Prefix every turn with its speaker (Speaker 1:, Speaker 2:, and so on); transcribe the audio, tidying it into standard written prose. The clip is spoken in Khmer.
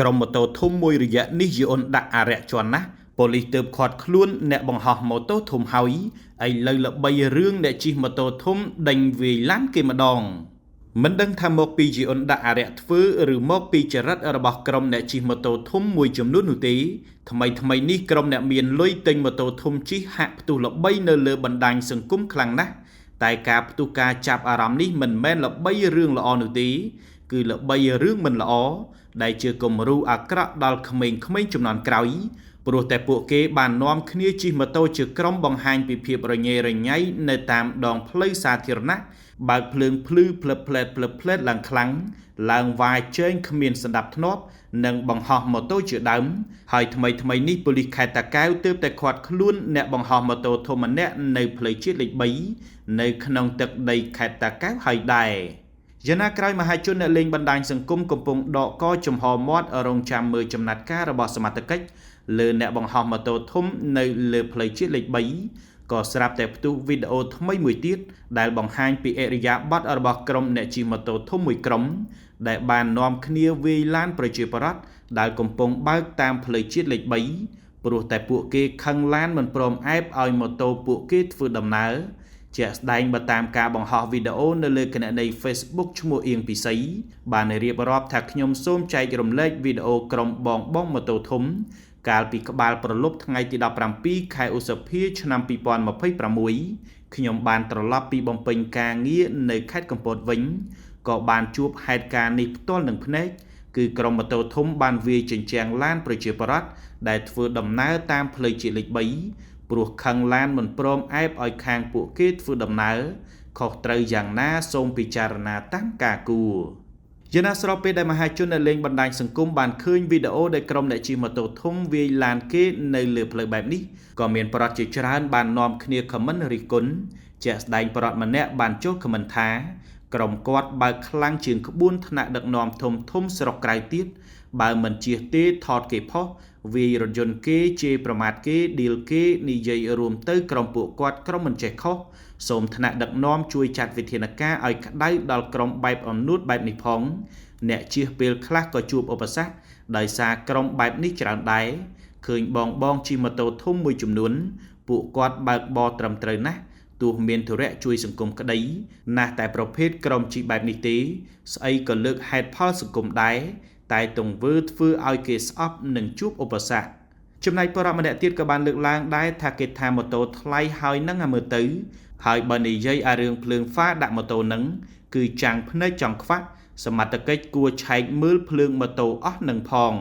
Speaker 1: ក្រុមម៉ូតូធំមួយរយៈនេះយីអ៊ុនដាក់អារៈជាន់ណាស់ប៉ូលីសទើបឃាត់ខ្លួនអ្នកបង្ហោះម៉ូតូធំហើយឥឡូវល្បីរឿងអ្នកជិះម៉ូតូធំដេញវាយឡានគេម្ដងមិនដឹងថាមកពីយីអ៊ុនដាក់អារៈធ្វើឬមកពីចរិតរបស់ក្រុមអ្នកជិះម៉ូតូធំមួយចំនួននោះទេថ្មីថ្មីនេះក្រុមអ្នកមានលុយទិញម៉ូតូធំជិះហាក់ផ្ទុះល្បីនៅលើបណ្ដាញសង្គមខ្លាំងណាស់តែការផ្ទុះការចាប់អារម្មណ៍នេះមិនមែនល្បីរឿងល្អនោះទេគឺល្បីរឿងមិនល្អដែលជាគំរូអាក្រក់ដល់ក្មេងៗជំនាន់ក្រោយព្រោះតែពួកគេបាននាំគ្នាជិះម៉ូតូជាក្រុមបង្ហាញពីភាពរញ៉េរញ៉ៃនៅតាមដងផ្លូវសាធារណៈបើកភ្លើងភ្លឺភ្លឹបផ្លែតភ្លឹបផ្លែតឡើងខ្លាំងឡើងវ៉ាជែងគ្មានសណ្ដាប់ធ្នាប់និងបង្ហោះម៉ូតូជាដើមហើយថ្មីថ្មីនេះប៉ូលីសខេត្តតាកែវទើបតែឃាត់ខ្លួនអ្នកបង្ហោះម៉ូតូធំម្នាក់នៅផ្លូវជាតិលេខ3នៅក្នុងទឹកដីខេត្តតាកែវហើយដែរយ៉ាងណាក្រោយមហាជនអ្នកលេងបណ្ដាញសង្គមកំពុងដកកចំហមាត់រងចាំមើលចំណាត់ការរបស់សមត្ថកិច្ចលើអ្នកបង្ហោះម៉ូតូធំនៅលើផ្លូវជាតិលេខ3ក៏ស្រាប់តែផ្ទុះវីដេអូថ្មីមួយទៀតដែលបង្ហាញពីអរិយាប័ត្ររបស់ក្រុមអ្នកជិះម៉ូតូធំមួយក្រុមដែលបាននាំគ្នាវាយឡានប្រជាពលរដ្ឋដែលកំពុងបើកតាមផ្លូវជាតិលេខ3ព្រោះតែពួកគេខឹងឡានមិនព្រមអែបឲ្យម៉ូតូពួកគេធ្វើដំណើរជាក់ស្ដែងបើតាមការបង្ហោះវីដេអូនៅលើគណនី Facebook ឈ្មោះអៀងពិសីបានរៀបរាប់ថាខ្ញុំសូមចែករំលែកវីដេអូក្រុមបងបងម៉ូតូធំកាលពីក្បាលប្រលប់ថ្ងៃទី17ខែឧសភាឆ្នាំ2026ខ្ញុំបានត្រឡប់ពីបំពេញការងារនៅខេត្តកំពតវិញក៏បានជួបហេតុការណ៍នេះផ្ទាល់នឹងភ្នែកគឺក្រុមម៉ូតូធំបានវាយជញ្ជាំងឡានប្រជាពលរដ្ឋដែលធ្វើដំណើរតាមផ្លូវជាតិលេខ3ព្រោះខឹងឡានមិនព្រមអែបឲ្យខាងពួកគេធ្វើដំណើរខុសត្រូវយ៉ាងណាសូមពិចារណាតាមការគួរយ៉ាងណាស្របពេលដែលមហាជនអ្នកលេងបណ្ដាញសង្គមបានឃើញវីដេអូដែលក្រុមអ្នកជិះម៉ូតូធំវាយឡានគេនៅលើផ្លូវបែបនេះក៏មានប្រដ្ឋជាច្រើនបាននាំគ្នាខមមិនរិះគន់ជាក់ស្ដែងប្រដ្ឋម្នាក់បានចូលខមមិនថាក្រុមគាត់បើកខ្លាំងជាងក្បួនថ្នាក់ដឹកនាំធំធំស្រុកក្រៅទៀតបើមិនជិះទេថតគេផុសវាយរថយន្តគេជេរប្រមាថគេឌីលគេនិយាយរួមទៅក្រុមពួកគាត់ក្រុមមិនចេះខុសសូមថ្នាក់ដឹកនាំជួយចាត់វិធានការឲ្យក្តៅដល់ក្រុមបែបអំនួតបែបនេះផងអ្នកជិះពេលខ្លះក៏ជួបឧបសគ្គដោយសារក្រុមបែបនេះច្រើនដែរឃើញបងបងជិះម៉ូតូធំមួយចំនួនពួកគាត់បើកបរត្រឹមត្រូវណាស់ទោះមានធុរៈជួយសង្គមក្តីណាស់តែប្រភេទក្រុមជិះបែបនេះទេស្អីក៏លើកហេតុផលសង្គមដែរតែទង្វើធ្វើឲ្យគេស្អប់និងជួបឧបសគ្គចំណែកបរិបទម្នាក់ទៀតក៏បានលើកឡើងដែរថាគេថាម៉ូតូថ្លៃហើយនឹងអាមើលទៅហើយបើនិយាយអារឿងភ្លើងហ្វាដាក់ម៉ូតូនឹងគឺចាំងភ្នែកចង់ខ្វាក់សមត្ថកិច្ចគួរឆែកមើលភ្លើងម៉ូតូអស់នឹងផង